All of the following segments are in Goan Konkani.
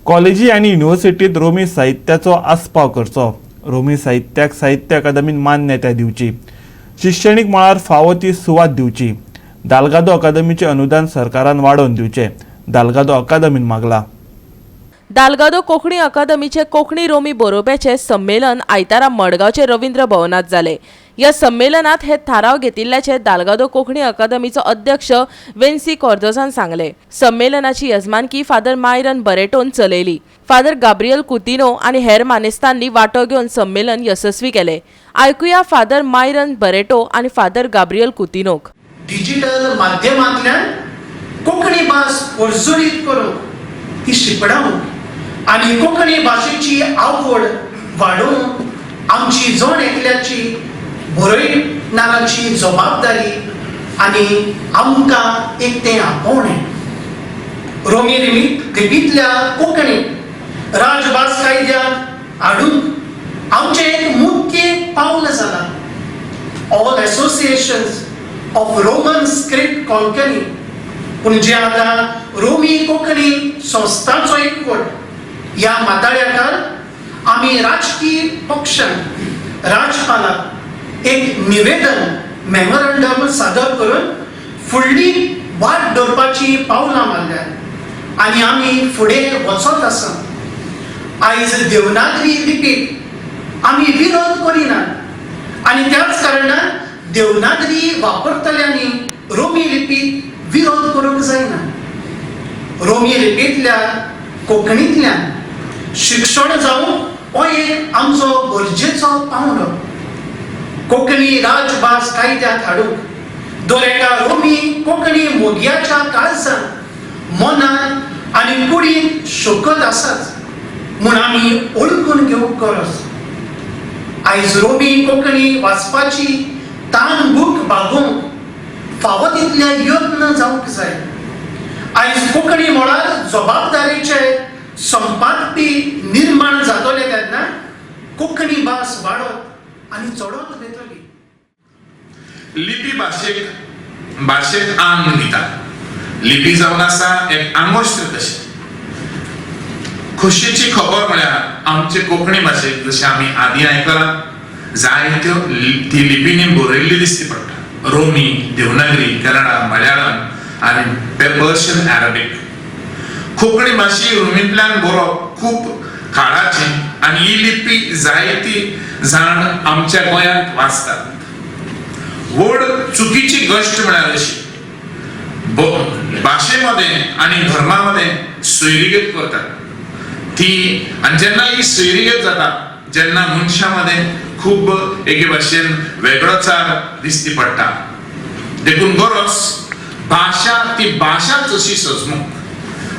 कॉलेजी आनी युनिव्हर्सिटीत रोमी साहित्याचो आस्पाव करचो. रोमी साहित्याक साहित्य अकादमीन मान्यताय दिवची. शिक्षणीक मळार फावो ती सुवात दिवची. दाल्गादो अकादमीचें अनुदान सरकारान वाडोवन दिवचें, दाल्गादो अकादमीन मागला. दाल्गादो कोंकणी अकादमीचे कोंकणी रोमी बरोवप्याचे संमेलन आयतारा मडगांवचे रवींद्र भवनात जाले. ह्या संमेलनात हे थाराव घेतिल्ल्याचे दाल्गादो कोंकणी अकादमीचो अध्यक्ष वेन्सी कॉर्दोजान सांगले. संमेलनाची यजमानकी फादर मायरन बरेटोन चलयली. फादर गाब्रियल कुतिनो आनी हेर मानेस्तांनी वांटो घेवन संमेलन येसस्वी केले. आयकुया फादर मायरन बरेटो आनी फादर गाब्रियल कुतिनोक. डिजिटल माध्यमांतल्यान कोंकणी भास पर्जळीत करूंक, ती शिंपडावंक आनी कोंकणी भाशेची आवड वाडोवंक आमची जण एकल्याची बरयणाराची जबाबदारी आनी आमकां एक तें आपोवणें. रोमी लिपींतल्या कोंकणी राजभास कायद्याक हाडून आमचें एक मुख्य पावल जालां. All Associations of Roman Script Konkani, पूण जे आतां रोमी कोंकणी संस्थांचो एकवट, ह्या माथाळ्याखाल आमी राजकीय पक्षांक, राजपालाक एक निवेदन, मेमोरंडम सादर करून फुडली वाट दवरपाची पावलां मारल्यात आनी आमी फुडें वचत आसा. आयज देवनागरी लिपीक आमी विरोध करिनात आनी त्याच कारणान देवनागरी वापरतल्यांनी रोमी लिपीक विरोध करूंक जायना. रोमी लिपींतल्या कोंकणींतल्यान शिक्षण जावंक हो एक आमचो गरजेचो पावंडो. कोंकणी राजभास कायद्यात हाडूंक दर एका रोमी कोंकणी मोगयाच्या काळजान, मनान आनी कुडीन शोकत आसाच म्हूण आमी ओळखून घेवंक गरज. आयज रोमी कोंकणी वाचपाची तान भूक भागोवंक फावो तितले यत्न जावंक जाय. आयज कोंकणी मळार जबाबदारीचे संपादपी निर्माण जातले तेन्ना कोंकणी भास वाडत आनी चडत वतली. लिपी भाशेक भाशेक आंग दिता. लिपी जावन आसा एक आंगोस्त्र कशें. खोशयेची खबर म्हळ्यार आमचे कोंकणी भाशेक, जशें आमी आदीं आयकलां, जायत्यो ती लिपींनी बरयल्ली दिसती पडटा: रोमी, देवनागरी, कन्नडा, मलयाळम आनी पर्शियन अरेबीक. कोंकणी भाशी रोमींतल्यान बरोवप खूब काळाची आनी ही लिपी जायती जाण आमच्या गोंयांत वाचतात. व्हड चुकीची गोश्ट म्हळ्यार अशी, भाशेमध्ये आनी धर्मामध्ये सोयरीगत करतात ती. आनी जेन्ना ही सोयरीगत जाता, जेन्ना मनशां मदें खूब एके भाशेन वेगळोचार दिसती पडटा. देखून गरज भाशा ती भाशा जशी सजमूंक.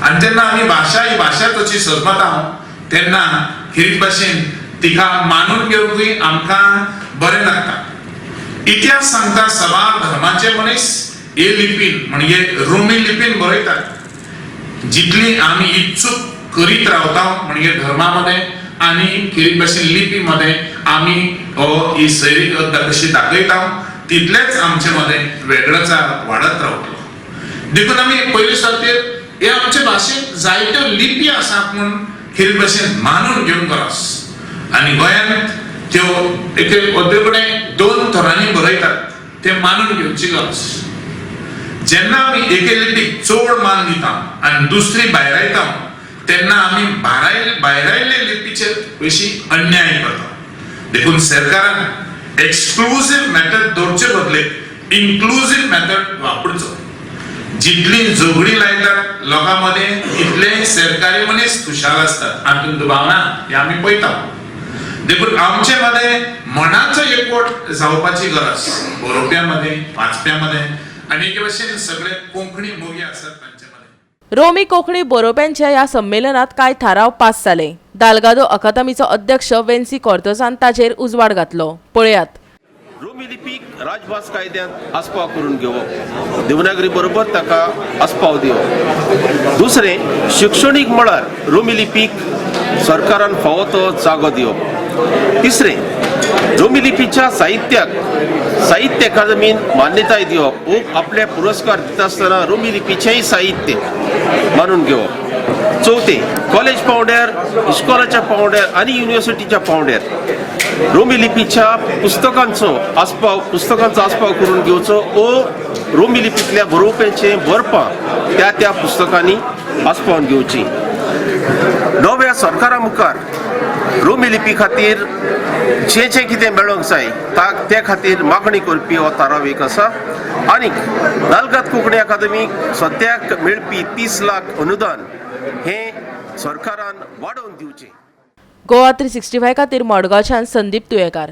आनी जेन्ना आमी भाशा ही भाशा तशी सजमता, तेन्ना खेरीत भाशेन तिका मानून घेवंकूय आमकां बरें लागता. इतिहास सांगता, सबार धर्माचे मनीस हे लिपीन म्हणजे रोमी लिपीन बरयतात. जितली आमी ही चूक करीत रावता, म्हणजे धर्मा मध्ये आनी खेरीत भाशेन लिपी मध्ये आमी हो ही सैरीगत कशी दाखयता, तितलेच आमचे मध्ये वेगळोचार वाडत रावतलो. देखून आमी पयले सुवातेर हे आमचे भाशेंत जायत्यो लिपी आसात म्हूण खेरीत भाशेन मानून घेवंक गरज. आनी गोंयांत त्यो एके अर्दे कडेन दोन थरांनी बरयतात, ते मानून घेवची गरज. जेन्ना आमी एके लिपीक चड मान दिता आनी दुसरी भायरायता, तेन्ना आमी भायरायल्ले लिपीचेर हरशीं अन्याय करता. देखून सरकारान एक्सक्लुझीव मेथड दवरचे बदले इन्क्लुझीव मेथड वापरचो. जितली झगडी लायतात लोकां मदें, तितले सरकारी मनीस खुशाल आसतात, हातूंत दुबाव ना. हें आमी पळयता. देखून आमचे मदें मनाचो एकवट जावपाची गरज, बरोवप्या मदें, वाचप्या मदें आनी एके भाशेन सगळे कोंकणी मोगी आसात तांचे मदें. रोमी कोंकणी बरोवप्यांच्या ह्या संमेलनात कांय थाराव पास जाले. दाल्गादो अकादमीचो अध्यक्ष वेन्सी कॉर्दोजान ताचेर उजवाड घातलो. पळयात. रोमी लिपीक राजभास कायद्यांत आस्पाव करून घेवप, देवनागरी बरोबर ताका आस्पाव दिवप. दुसरें, शिक्षणीक मळार रोमी लिपीक सरकारान फावो तो जागो दिवप. तिसरें, रोमी लिपीच्या साहित्याक साहित्य अकादमीन मान्यताय दिवप व आपले पुरस्कार दिता आसतना रोमी लिपीचेंय साहित्य मानून घेवप. चवथें, कॉलेज पावंड्यार, इस्कॉलाच्या पावंड्यार आनी युनिवर्सिटीच्या पावंड्यार रोमी लिपीच्या पुस्तकांचो आस्पाव करून घेवचो ओ रोमी लिपींतल्या बरोवप्यांचें बरपां त्या त्या पुस्तकांनी आस्पावन घेवचीं. नव्या सरकारा मुखार रोमी लिपी खातीर जें जें कितें मेळोंक जाय त्या खातीर मागणी करपी हो थाराव एक आसा. आनीक दालगाद कोंकणी अकादमीक सद्याक मेळपी 30 लाख अनुदान हें सरकारान वाडोवन दिवचें. गोवा 365 खातीर मडगांवच्यान संदीप तुयेकार.